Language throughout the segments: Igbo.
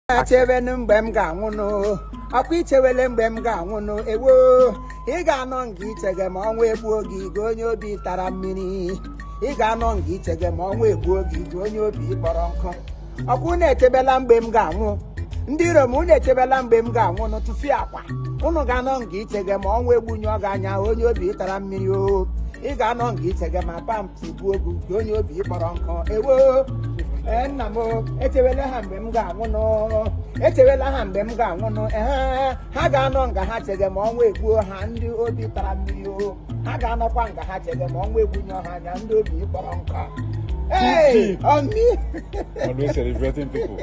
Achebenu mgbe m ga-anwụnụ. Ọkwa ichewele mgbe m ga-anwụnụ? Ewo, ị ga-anọ nga ichege ma ọnwa egbuo gị, gị onye obi tara mmiri. Ị ga-anọ nga ichege ma ọnwa egbuo gị, gị onye obi kpọrọ nkụ. Ọkwa unu echebela mgbe m ga-anwụ? Ndị iro m, unu echebela mgbe m ga-anwụnụ? Tụfie akwa, unu ga-anọ nga ichege ma ọnwa egbunye gị anya, onye obi tara mmiri o. Ị ga-anọ nga ichege ma pamps gbuo gị, gị onye obi kpọrọ nkụ. Ewo, ee, nna m, echewela ha mgbe m ga-anwụnụ. Echewela ha mgbe m ga-anwụnụ. Ee, ha ga-anọ nga ha chege ma ọnwa egbuo ha, ndị obi tara mmiri o. Ha ga-anọkwa nga ha chege ma ọnwa egbunye ha anya, ndị obi kpọrọ nkụ. Hey, ọmị. Always celebrating people.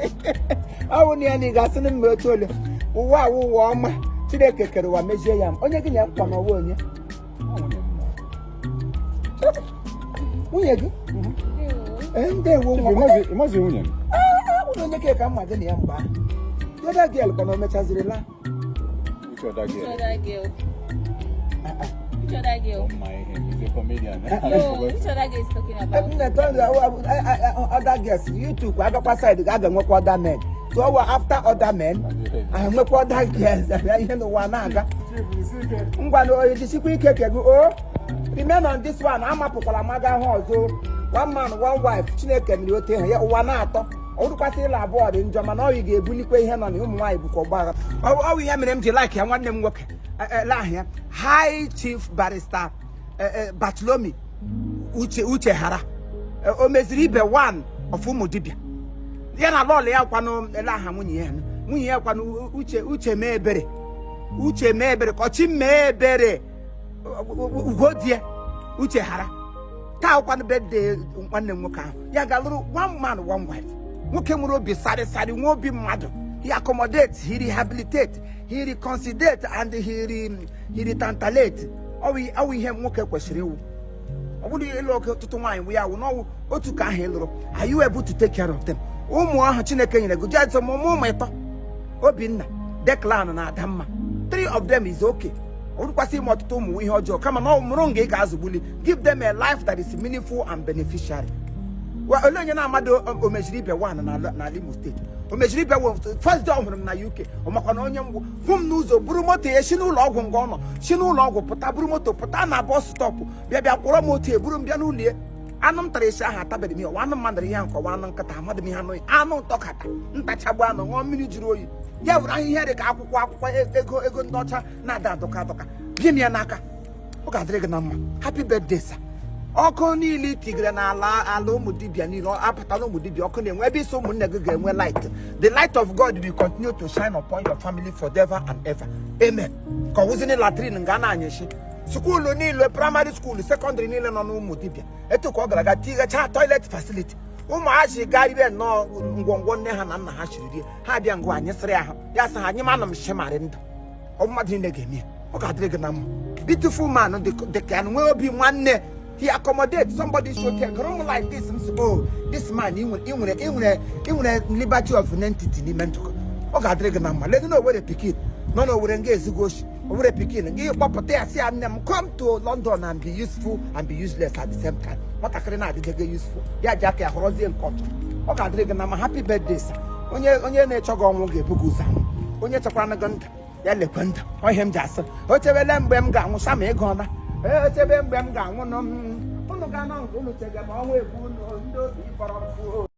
Ọ bụ na ya na ị ga-asị m otu ole ụwa awụ ụwa ọma Chineke kere ụwa mezie ya. Onye gị na ya nkwa n'ọwa onye? Nwunye m na. Nwunye gị? Ee, ndewo nwa. Ịmazi nwunye m? Nwunye onye ka mma gị na ya mgbe ahụ. The other girl kwa na o mechaziri laa. Which other Which girl? other girl? Which other girl? Oh my, he's a comedian. No, which other girl is talking about? Nne, other girls, you too kwa agakwa side ga ga-enwekwa other men. So ọwa after other men, ahụ nwekwa other girls, ihe n'ụwa na-aga. Ngwa na oyi, jisikwa ike ke gị o. Remain on this one, amapụkwala maga ahụ ọzọ. One man, one wife, Chineke mere otu ihe ya ụwa na-atọ. Ọ bụrụkwasị ịlụ abụọ dị njọ, mana ọ ga-ebulikwa ihe nọ na ụmụ nwaanyị bụkwa ọgbagha. Ọ bụ ihe mere m ji like ya, nwanne m nwoke. Ahụ ya High Chief Barrister Bartholomew Uche Hara, o meziri ibe one of ụmụ dibịa ya na lọọlụ ya kwanụ ele aha nwunye ya kwanụ Uche mee ebere, Uche mee ebere, ka ọchị mee ebere ugodie Uche Hara. Taa kwanụ birthday nwanne m nwoke ahụ. Ya ga-alụrụ one man, one wife. Nwoke nwere obi sarị sarị, nwe obi mmadụ. He accommodate, he rehabilitate, he reconciliate and he retantalate. Ọwụ ihe nwoke kwesịrị iwu. Ọ bụrụ ịlụ oke ọtụtụ nwaanyị bụ ya wụ n'ọwụ otu ka ahụ ị lụrụ, are you able to take care of them? Ụmụ ahụ Chineke nyere gị jee ụmụ ụmụ ịtọ, Obinna, Declan na Adamma, three of them is okay. Ọ bụrụkwasị ime ọtụtụ ụmụ ihe ọjọọ, kama na ọ mụrụ nga ị ga-azụgbuli, give them a life that is meaningful and beneficiary. Olee onye na-amadụ omeziri ibe one n'ala Imo Steeti? Omeziri ibe wo first day ọ hụrụ m na UK, ọ makwa na onye mgbu hụ m n'ụzọ, buru moto ya si n'ụlọ ọgwụ nga ọ nọ, si n'ụlọ ọgwụ pụta, buru moto pụta na bus stop, bịa bịa kwụrọ m otu, eburu m bịa n'ụlọ ya. Anụ m tara esi ahụ atabeghị m ya, ọwa anụ mmadụ ihe nke ọwa anụ nkịta, amadụ m ihe anụ anụ ụtọ kata ntachagbu anụ, ṅụọ mmiri jụrụ oyi ya were ahụ ihe dị ka akwụkwọ akwụkwọ ego ego ndị ọcha na-ada adọka adọka bie m ya n'aka. Ọ ga-adịrị gị na mma. Happy birthday, sir. Ọkụ niile itigere n'ala ala ụmụ dibịa niile apụtala. Ụmụ dibịa, ọkụ na-enwe ebe isi ụmụnne gị ga-enwe light. The light of God will continue to shine upon your family forever and ever, amen. Ka ọ wụzini latrine nga na-anyịshi school niile, primary school, secondary niile nọ n'ụmụ dibịa, etu ka ọ gara aga tigachaa toilet facility, ụmụazị gaa ribe nnọọ ngwongwo nne ha na nna ha chiri rie, ha bịa ngwa anyị sịrị ahụ ya sị ha anyị manụ m shimarị ndụ. Ọ mmadụ niile ga-eme ya. Ọ ga-adịrị gị na mma. Beautiful man dị ka ya nwee obi nwanne. He accommodate somebody so okay gụrụ m like this. M sị, oh, this man, ị nwere ị nwere ị nwere ị nwere liberty of entity n'ime ndụ gị. Ọ ga-adịrị gị na mma. Ledu na Owere pikin nọ na Owere nga ezigbo oshi. Owere pikin gị kpọpụta ya, sị ya, "Nne m, come to London and be useful and be useless at the same time." Nwatakịrị na-adịdege useful, ya ji aka ya họrọzie nke ọchọ. Ọ ga-adịrị gị na mma. Happy birthday, sir. Onye na-echọ gị ọnwụ ga-ebu gị ụzọ anwụ. Onye chekwara gị ndụ ya lekwe ndụ. Ọ ihe m ji asị o chebele mgbe m ga-anwụ sama ego ọna echebe mgbe m ga-anwụ nụ m. Unu ga-anọ nke unu chege ma ọnwa egbu unu, ndị obi kpọrọ nkụ.